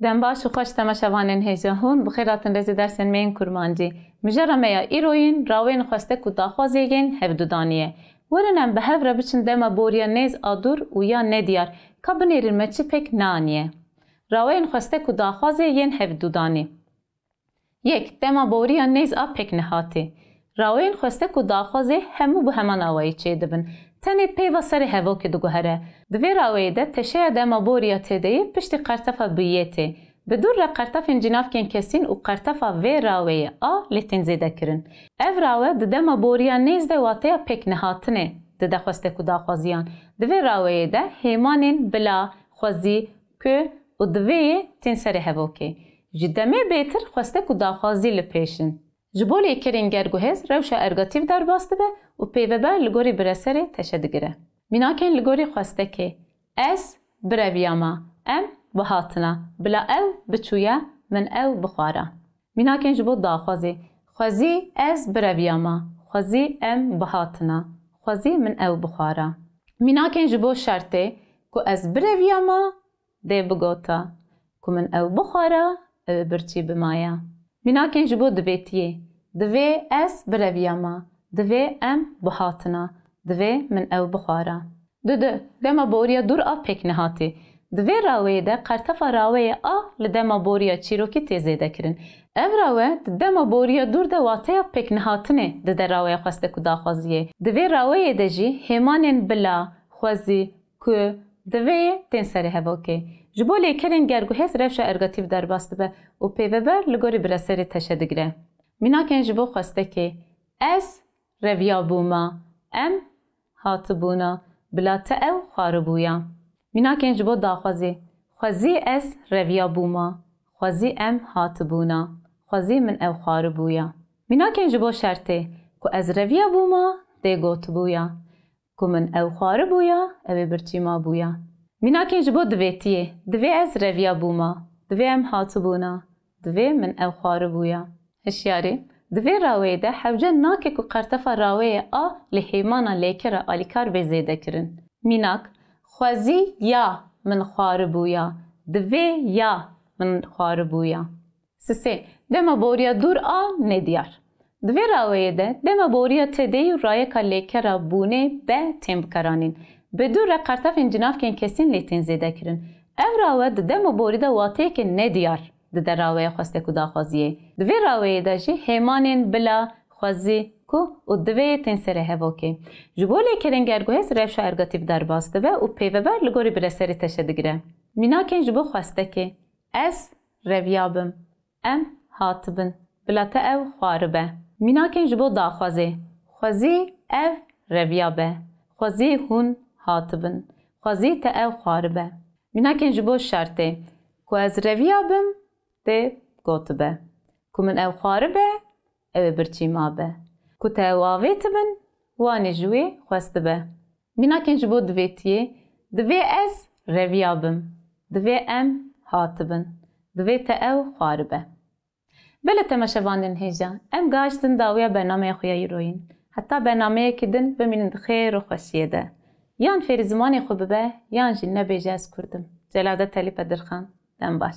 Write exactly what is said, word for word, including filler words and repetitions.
Dem baş û xweş temaşevanên hêja hûn, bi xêr hatin rêzê dersên me yên kurmancî. Mijara me ya îroyîn raweyên xwestek û daxwazê yên hevdûdanî ye. Werin em bi hev re biçin dema boriya nêz a dûr û ya nediyar, ka binêrin me çi pêk neaniye. Raweyên xwestek û daxwazê yên hevdûdanî. Yek, dema boriya nêz a pêknehatê. Raweyên xwestek û daxwazê hemû bi heman awayî çêdibin. Tenê peyva serê hevokê diguhere. Di vê raweyê de teşeya dema boriya têdeyî piştî qertefa bi yê tê. Bi dûr re qertefên cînavkên kesîn û qertefa vê raweyê a lê tên zêdekirin. Ev rawe di dema boriya nêz de wateya pêknehatinê dide xwestek û daxwaziyan. Di vê raweyê de hêmanên bila, xwezî, ku û divê yê tên serê hevokê. Ji demê bêtir xwestek û daxwazî li pêş in. Ji bo lêkerên gerguhêz rewşa ergatîf derbas dibe û pêveber li gorî bireserê teşe digire. Mînakên li gorî xwestekê: ez bireviyama, em bihatina, bila ew biçûye, min ew bixwara. Mînakên ji bo daxwazê: xwezî ez bireviyama, xwezî em bihatina, xwezî min ew bixwara. Mînakên ji bo şertê: ku ez bireviyama, dê bigota, ku min ew bixwara, ew ê birçî bimaya. Mînakên ji bo divêtiyê: divê ez bireviyama, divê em bihatina, divê min ew bixwara. Dudu, dema boriya dûr a pêknehatê. Di vê raweyê de qertefa raweyê a li dema boriya çîrokî tê zêdekirin. Ev rawe di dema boriya dûr de wateya pêknehatinê dide raweya xwestek û daxwaziyê. Di vê raweyê de jî hêmanên bila, xwezî, ku, divê yê tên serê hevokê. Ji bo lêkerên gerguhêz rewşa ergatîf derbas dibe û pêveber li gorî bireserê teşe digire. Mînakên ji bo xwestekê: ez reviyabûma, em hatibûna, bila te ew xwaribûya. Mînakên ji bo daxwazê: xwezî ez reviyabûma, xwezî em hatibûna, xwezî min ew xwaribûya. Mînakên ji bo şertê: ku ez reviyabûma, dê gotibûya, ku min ew xwaribûya, ew ê birçî mabûya. Mînakên ji bo divêtiyê: divê ez reviyabûma, divê em hatibûna, divê min ew xwaribûya. Hişyarî: di vê raweyê de hewce nake ku qertefa raweyê a li hêmana lêkera alîkar bê zêdekirin. Mînak: xwezî ya min xwaribûya, divê ya min xwaribûya. Sisê, dema boriya dûr a nediyar. Di vê raweyê de dema boriya têdeyî û rayeka lêkera bûnê be tên bikaranîn. Bi dûr re qertefên cinavkên kesîn lê tên zêdekirin. Ev rawe di dema borî de wateyeke nediyar dide raweya xwestek û daxwaziyê. Di vê raweyê de jî hêmanên bila, xwezî, ku û divê yê tên serê hevokê. Ji bo lêkerên gerguhêz rewşa ergatîf derbas dibe û pêveber li gorî bireserê teşe digire. Mînakên ji bo xwestekê: ez reviya bim, em hatibin, bila te ew xwaribe. Mînakên ji bo daxwazê: xwezî ev reviya be, xwezî hûn hatibin, xwezî te ew xwaribe. Mînakên ji bo şertê: ku ez reviya bim, tê gotibe. Ku min ew xwaribe, ew ê birçî mabe. Ku te ew avêtibin, wanê ji wê xwestibe. Mînakên ji bo divêtiyê: divê ez reviya bim, divê em hatibin, divê te ew xwaribe. Belê temaşevanên hêja, em gihiştin dawiya bernameya xwe ya îroyîn. Heta bernameyekî din bimînin di xêr û xweşiyê de. Yan fêrî zimanê xwe bibe, yan jî nebêje ez Kurd im. Celade Telî Pedirxan, dem baş.